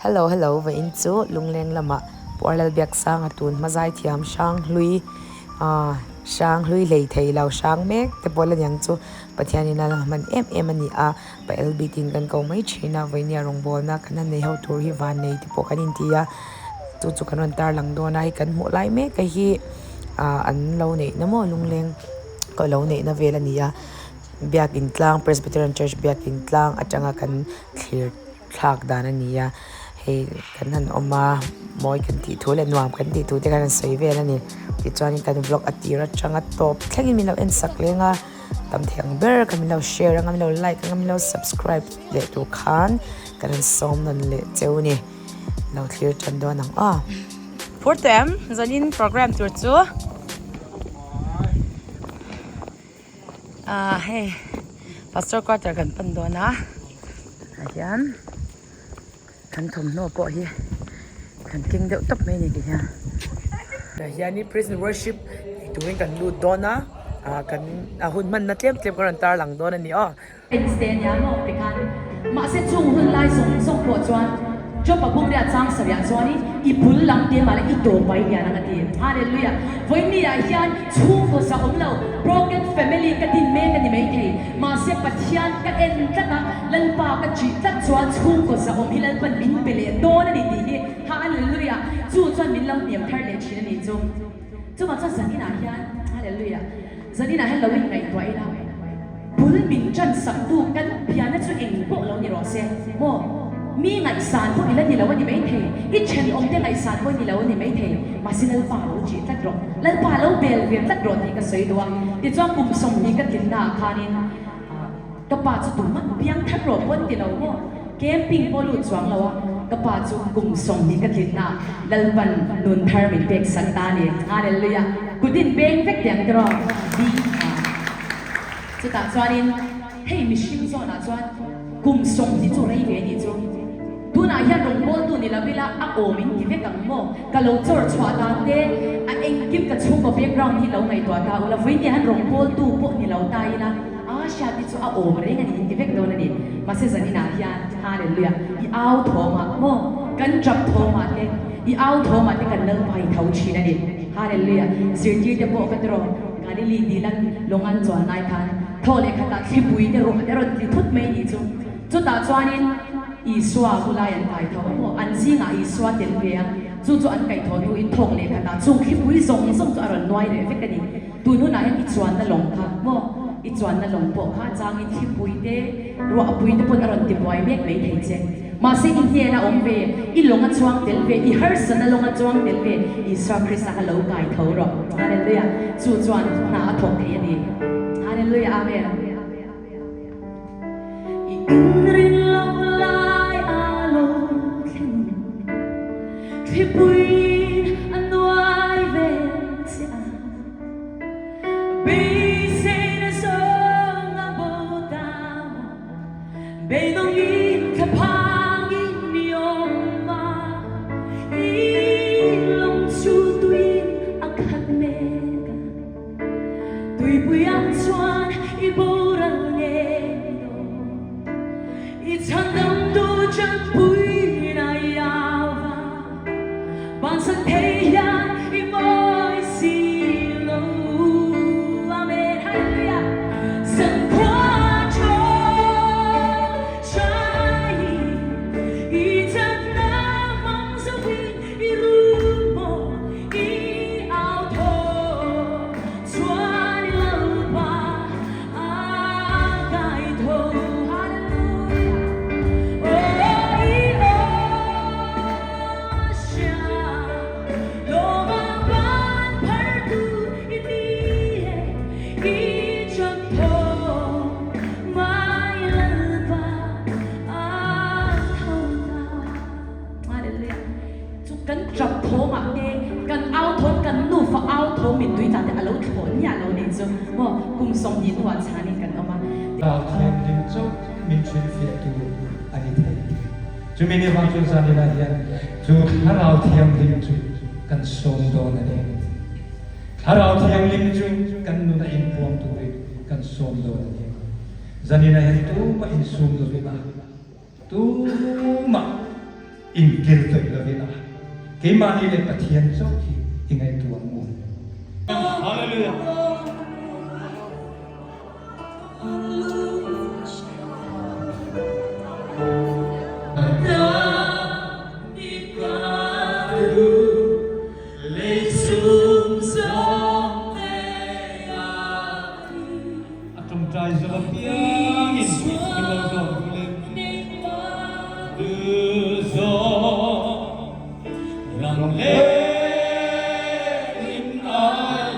Hello hello vawiin chu lungleng lamah Puarlal Biaksanga tun hma zaithiam Hranghlui ah Hranghlui hlei thei lo hrang mek te pawh la niang chu Pathianin a la hman em em a ni a pa LB tiin kan ko mai thin a vawinia rawngbawlna kan han nei ho tur hi vannei te pawh kan inti a chu chu kan rawn tarlang dawn a hei kan hmuh lai mek a hi ah an lo neihna maw lungleng ka lo neihna vel a ni a Biakin tlang Presbyterian Church Biakin tlang atanga kan thlir thlak dan a ni a hei kan han awm a mawi kan tih thu leh nuam kan tih thu te khan an sawi vel a ni tichuanin kan vlog a tir atanga tawp thlengin min lo en sak leng a tam thei ang ber kha min lo share anga min lo like anga min lo subscribe leh tur khan kan han sawm nawn leh cheu a ni lo thlir tan dawn ang aw. Phur tawh em zanin program tur chu. Ah hei pastor quarter kan pan dawn a tah hian kan thawmhnaw pawh hi kan keng deuh tawp mai a ni ti hian tah hianin praise and worship tih turin kan lut dawn a ah kan a hun hmanna tlem tlem ka rawn tarlang dawn a ni aw. Fans te ania maw ti khan. Mahse chung hun lai zawng zawng pawh chuan Job-a bumriah chang sarih chuanin i bul lam te mah leh i tawp ai lian ang a ti. Hallelujah! Vawinia hian chhungkaw za awm lo, broken family ka din mek a ni maithei. Mahse Pathian ka en tlat a, Lalpa ka ṭih tlat chuan chhungkaw za awm hi Lalpan min pe leh dawn a ni tih hi. Hallelujah! Chu chuan min lo hniam thar leh ṭhin a ni chu. Chuvang chuan zaninah hian, Hallelujah! Zaninah hian lo inngaihtuah ila. Bul min ṭan saktu kan pianna chu eng pawh lo ni rawh se maw? Mi ngaihsan pawh i la ni lo a ni maithei, i ṭhenawmte ngaihsan pawh i ni lo a ni maithei, mahse Lalpa lo ṭih tlat rawh, Lalpa lo bel ve tlat rawh tih ka sawi duh a. Tichuan kum 20 ka tlinnaah khanin ka pa chu tumah piang thar rawh pawh an ti lo maw? Camping pawh lut chuang lo a, ka pa chu kum 20 ka tlinnaah Lalpan nun thar min pek sak ta a ni. Hallelujah! Kut in beng vek teh ang tiraw? Ding a. Chutah chuanin hei mihring zawnah chuan kum 20 chu rei ve nih chu. Tunah hian rawngbawltu ni lo ila a awm in ti vek ang maw? Ka lo chawr chhuah dan te a engkim ka chhungkaw background hi lo ngaihtuah ta ula vawiin hian rawngbawltu pawh ni lo ta ila a hriat hi chu a awm reng a ni in ti vek dawn a ni. Mahse zaninah hian Hallelujah i au thawmah maw kan tap thawmah te i au thawmah te kan Lalpa i tho thin a ni. Hallelujah zirtirte pawh ka ti rawh. Galili dilan lawng an chuan lai khan thaw leh khatah thlipui te ruah te rawn tli thut mai nih chu. Chutah chuanin Isua hulai an kai tho a maw? An zingah Isua tel ve a, chu chu an kaih thaw hnuin thawk leh khatah chung thlipui zawng zawng chu a rawn nuai leh vek a ni. Tun hunah hian i chuanna lawng kha maw? I chuanna lawng pawh kha changin thlipui te, ruahpui te pawn a rawn ti buai mek mai thei che. Mahse i hnena awm ve, i lawng a chuang tel ve, i harsatna lawng a chuang tel ve, Isua Krista kha lo kai tho rawh. Hallelujah! Chu chuan hna a thawk thei a ni. Hallelujah! Amen! I inrin lo lai a lo thleng, thlipuiin a nuai ve che a. Beiseina zawng a bo ta maw? Beidawngin thlaphangin i awm a, i lawng chu tuiin a khat mek a. Tuipuiah chuan i boral ngei dawn, i chhandamtu chanpuiin a iau va, bansan thei hian i mawi si lo. Amen. Hallelujah. Zankhua thaw thain i chakna hmang zoin i rum maw i au thaw chuan i Lalpa a kai tho. Hallelujah. Oh, i aw hria lawma ban phartu i ni e i chak tho mai Lalpa a tho ta. Hallelujah. Chu kan trap thawmah te, kan au thawm, kan nufa au thawm mittui tla te a lo thlawn miah lo nih chu maw kum 20 hnuah chhanin kan awm a. Thlarau Thianghlim chauh min hrilhfiah tur a ni thei. Chumi ni vang chuan zaninah hian chu Thlarau Thianghlim chu kan sawm dawn a ni. Thlarau Thianghlim chu kan nuna inpuang turin kan sawm dawn a ni. Zaninah hian tumah insum lovin a, tumah. Inkiltawih lovin a, keimahni leh Pathian chauh hi i ngaihtuah ang u. Hallelujah! A tawngtai zo apiangin min lo zawm duh le. Duhzawm rang lein ai.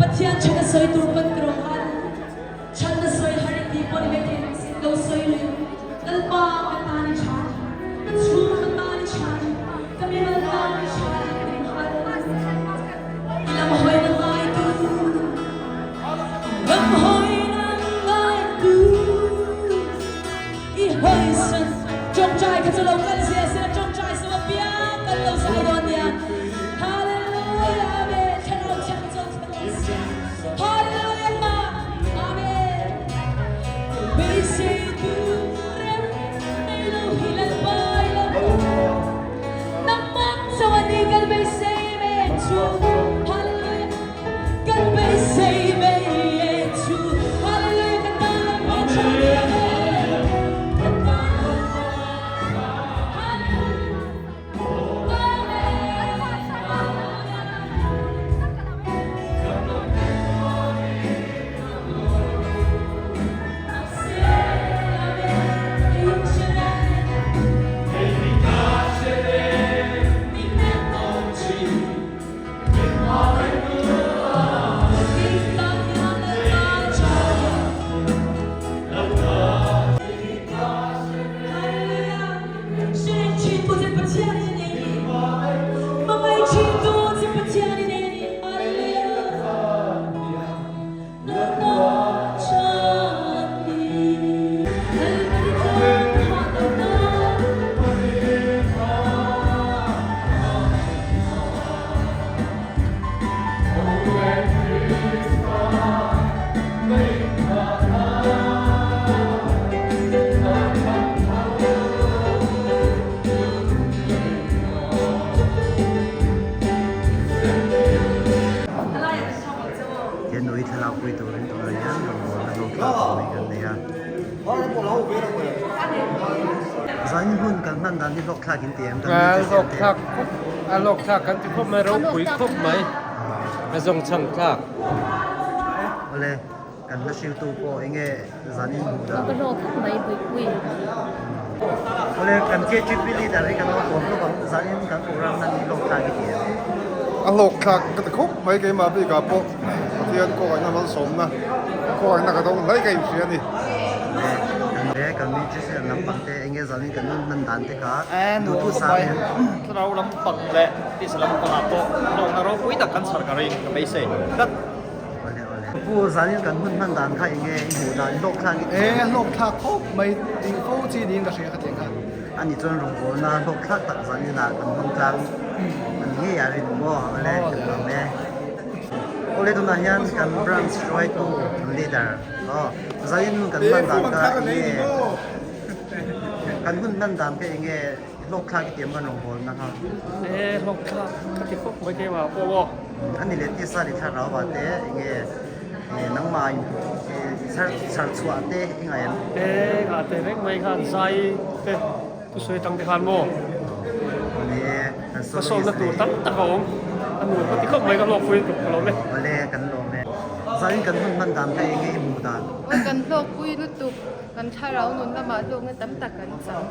Pathian chhan a sawi tur pawn ka rawn hal. Chhan na sawi har i ti pawn i mai thei mak sin lo sawi lui. Lalpa ka tan i tha ni, ka chhung ka tan i tha ni, ka mimal tan i tha ni ka ring hal. I lam hawi na ngai tu, lam hawi na ngai tu, i hawisan tawngtai kha chu lo kal zel sela tawngtai sawm apiang kan lo zai dawn nia. Hallelujah Amen Thlarau thiang cho thlarau sia Hallelujah ma Amen Beisei tu rem nei lo hi Lalpa i lo Nangmah chuan i kan beisei ve chu Hallelujah Kan beisei ve chu Hallelujah kan tan Lalpa tha ni Amen Kan tan Lalpa Hallelujah He nui thlalak pui turin tunah hian rawngbawlna hlawk thlak tur mai kan nei a. Zan hun kan hman dan hi hlawk thlak in ti em? Kan nui te siam te. A hlawk thlak kan ti khawp mai, ropui khawp mai, a zawng chhang thlak. Awle. Kan hla hriltu pawh enge zanin hmuh dan? Ka hlawk khawp mai Buipui. Awle kan KTP leader hi kan lo kawm hlawk ang, zanin kan program nan hi hlawk thlak i ti em? A hlawk thlak ka ti khawp mai keimah bikah pawh Pathian kawnghaihna malsawmna kawnghaihna ka dawng hlai ka inhria a ni. Awle kan le. kan musician lampang te enge zanin kan nun hman dan te kha Eh, nuam duhtu khawp sang mai. em? Thlarau lampang leh tisa lampangah pawh hlawkna ropui tak kan chhar ka ring ka beisei tlat. Awle awle. Pu zanin kan hun hman dan kha enge i hmuh dan hlawk thlak i Eh, hlawk thlak khawp mai tih fo chi niin ka hria ka tih ang kha. Ani chuan rawngbawlna hlawk thlak tak zanin ah kan hmang tlang an ngei a rin maw awle kan lawm e. Awle tunah hian kan branch hruaitu kan leader aw zanin hun kan hman dan kha enge kan hun hman dan kha enge hlawk thlak i tiam kan rawngbawlna kha. Eh hlawk thlak ka ti khawp mai keimah pawh aw. Ani leh tisa leh thlarau ah te enge nangmah in chhar chhuah te i ngaih em? Eh ngah teh reng mai khan zai te thusawi tang te khan maw? Ka sawmna tur tam tak a awm a nuam ka ti khawp mai ka hlawkpui tuk ka lawm e. Awle kan lawm e. Zanin kan hun hman dan kha enge i hmuh dan? Aw kan hlawkpui lutuk kan thlarau nun lamah hlawkna tam tak kan chang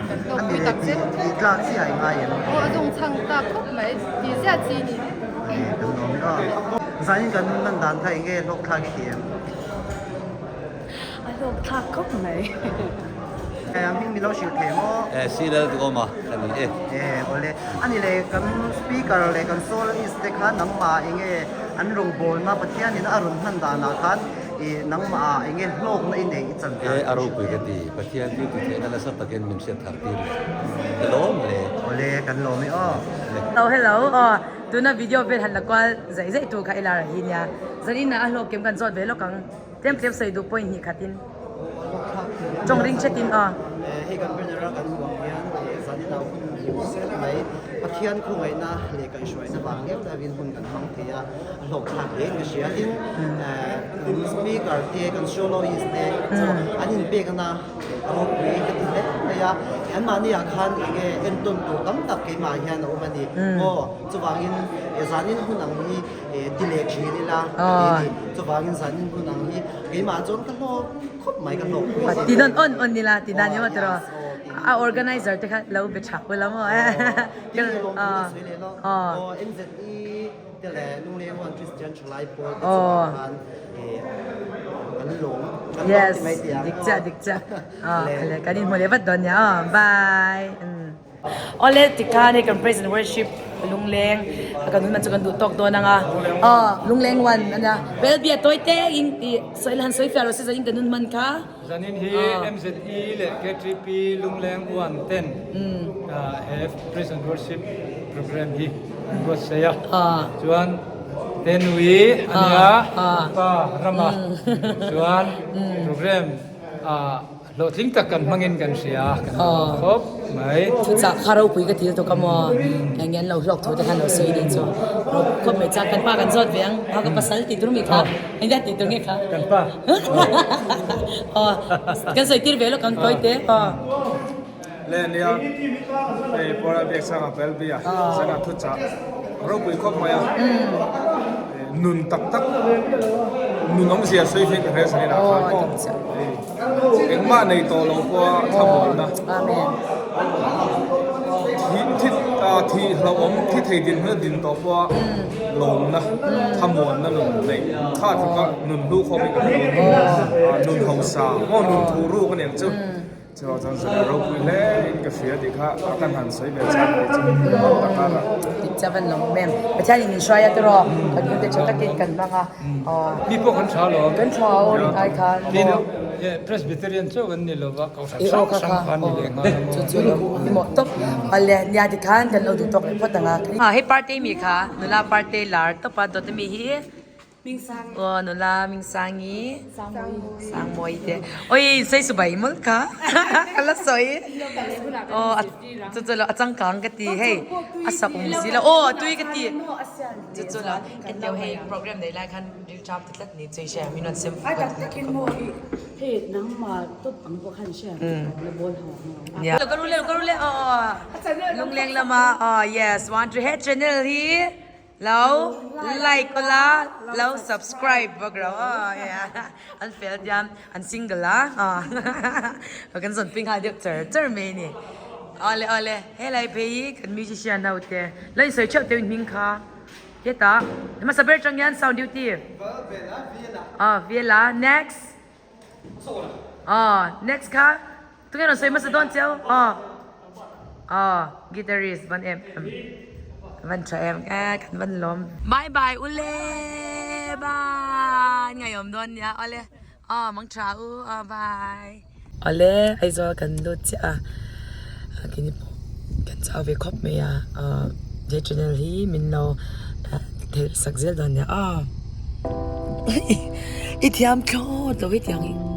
kan hlawkpui tak zet. Tih tlak chiah i ngai em? Aw a zawng chhang tlak khawp mai tih ziah chi ni. Awle kan lawm e aw. Zanin kan hun hman dan kha enge hlawk thlak i ti em? A hlawk thlak khawp mai. A hming min lo hrilh thei maw? Eh, Silal Duhawma ka ni e. Eh, awle. Ani leh kan speaker leh kan soloist te kha nangmah enge an rawngbawlna Pathianin a rawn hman danah khan i nangmah ah enge hlawkna i nei i chan dan Eh, a ropui ka ti. Pathian chu tihtheihna nasa takin min hriat thar tir leh. Ka lawm hle. Awle, kan lawm e aw. Hello hello aw tuna video vel han la kual zaih zaih tur kha i lar hi nia zanin ah a hlawk kem kan zawt ve lawk ang. Tlem tlem sawi duh pawhin hnih khatin tawng ring hretin aw. Hei kan banner a kan hmuh ang hian zanin ah hun hlim zet mai Pathian khawngaihna leh kaihhruaina vang deuh deuhin hun kan hmang thei a, a hlawkthlak hle in ka hria. Tin, kan speaker te kan soloist te chu an inpekna a ropui ka ti hle mai a, anmahni ah khan eng nge entawn tur tam tak keimah hian a awm a ni. Aw chuvangin zanin hun ang hi Ti leh thin ila ka ti a ni. Chuvangin zanin hun ang hi keimah chuan ka hlawk khawp mai ka hlawk pui Ti nawn awn awn ila ti dan emaw tiraw a organizer te kha lo be tha ula maw Ti leh lawm thu ka sawi leh lo. Aw NZE te leh Lungleng One Christian Thalai pawl te chungah khan kan lawm kan lawm ti mai tih ang. Dik chiah dik chiah. Kan inhmu leh vat dawn nia aw bye. Awle tikhan hei kan praise and worship lungleng kan hun man chu kan duh tawk dawn anga aw lungleng one ania Belbia tawi te in i sawi la han sawi fiah rawh se zanin kan hun man kha Zanin hi MZE leh KTP lungleng one ten he praise and worship program hi an buatsaih a chuan Tenui ania pa rama chuan program Hlawhtling tak kan hmangin kan hria a, kan lawm khawp mai. Thuchah kha ropui ka til tuk a maw? Eng nge an lo hlawk thu te khan lo sawi dih chu. Ropui khawp mai chuan kan pa kan zawt ve ang. Ha ka pasal tih tur mi kha. Eng nge tih tur nge kha? Kan pa. Aw kan sawi tir ve lawk ang tawi te. Aw. Le nia hei Pawla Biaksanga Belbia zana thuchah ropui khawp mai a, nun tak tak nun awmzia sawi hi ka hre zanin ah khan maw engmah nei tawh lo pawha thlamuanna thi thi hlauhawm thi thei din huna din tawh pawha lawmna thlamuanna nun neih kha tluka nun hlu khawp hi ka hre lo a ni nun hausa maw nun thu ruk a ni ang chu. Chuvang chuan zan ropui hle in ka hria tih kha a kan han sawi ve chhan tih chu hman tak a la. Dik chuan van lawm em. Pathian in min hruai a tiraw kan hnute tha takin kan hmang a aw. Mi pawh kan tha lo. Kan tha aw rin ai khan. Tin Presbyterian chauh an ni lova Kohhran hrang hrang kha an ni leh nghal a maw. Chu chu lo pawimawh tawp. Awle nia tikhan kan lo duh tawk leh phawt ang a. Hei party mi kha nula party lar tawp a dawt ami hi. Aw nula Mingsangi Sangmawi te oi sawi su bai mawlh kha ka la sawi aw chu chu lo a changkang ka ti hei a sa um si lo aw a tui ka ti chu chu lo hetiang hei program nei lai khan ril ṭam ti tlat ni chu i hria min rawn sem fuk a ka ru le ka ru le aw lungleng lama aw yes one two he channel hi. Lo like ula lo subscribe bawk ro aw an fel diam an single a aw kan zawn pui nghal deuh char char mai a ni awle awle helai phei hi kan musician ho te lo insawi theuh teuh in hming kha hetah hmasa ber atang hian sound duty aw Vela next. Aw next kha tunge rawn sawi hmasa dawn chiau aw aw guitarist van em em van tha em e kan van lawm. Bye bye ule bye ngaiawm dawn nia awle aw mang tha u aw bye. Awle Aizawl kan lut chiah a keini pawh kan chau ve khawp mai a aw he channel hi min lo thei sak zel dawn nia aw i thiam thlawt lo hetiang hi.